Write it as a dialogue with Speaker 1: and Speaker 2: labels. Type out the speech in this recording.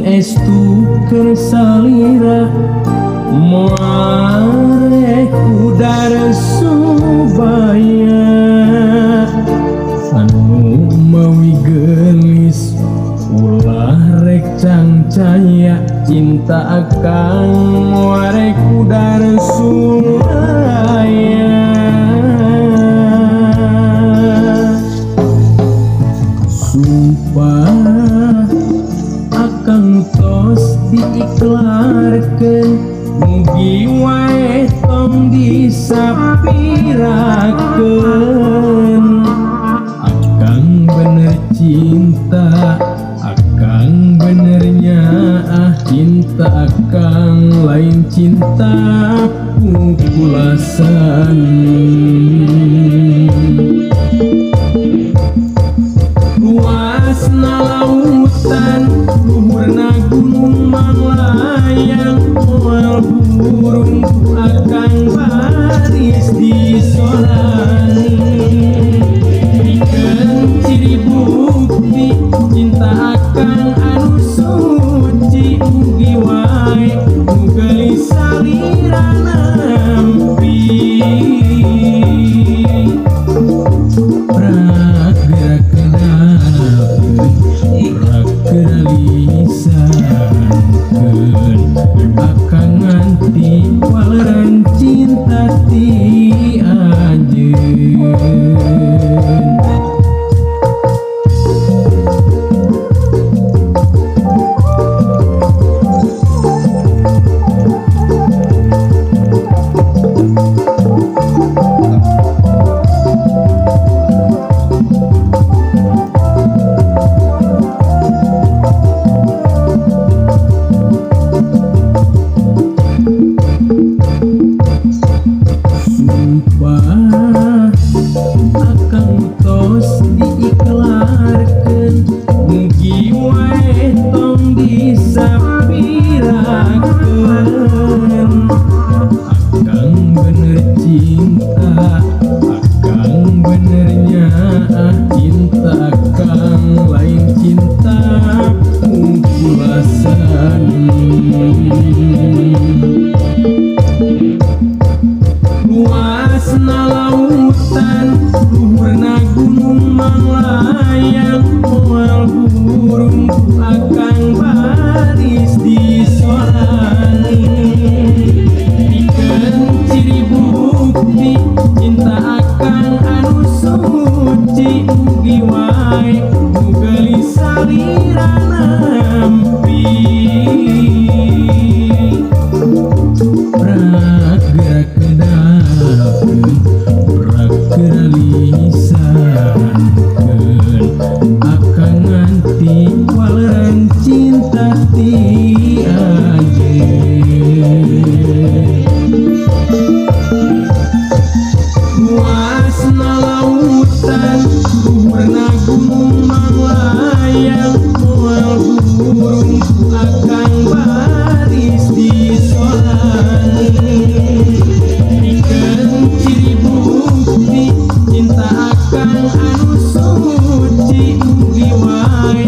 Speaker 1: Estu keur salira moal rek udar subaya anu mawi geulis ulah rek cangcaya cinta akang moal rek udar subaya. Sumpah akang tos diiklarkeun mugi wae tong disapirakeun. Akang bener cinta, akang benernya ah cinta akang lain cinta pukulasan. Luasna lautan, luhurna gunung manglayang, moal burung ku akang baris disorang. Pikeun ciri bukti cinta akang anu suci, mugi wae nu geulis salira nampi. Akang nganti waleran cinta ti anjeun. Sumpah akang tos diiklarkeun mugi wae tong disapirakeun. Akang bener cinta, akang benernya ah cinta akang lain cinta pukulasan. Luasna lautan, luhurna gunung manglayang, moal burung ku akang baris disorang. Pikeun ciri bukti cinta akang anu suci, mugi wae nu geulis salira nampi. Akang nganti waleran cinta ti anjeun. Luasna lautan, luhurna gunung manglayang, moal burung ku akang baris disorang. Pikeun ciri bukti cinta akang anu suci, mugi wae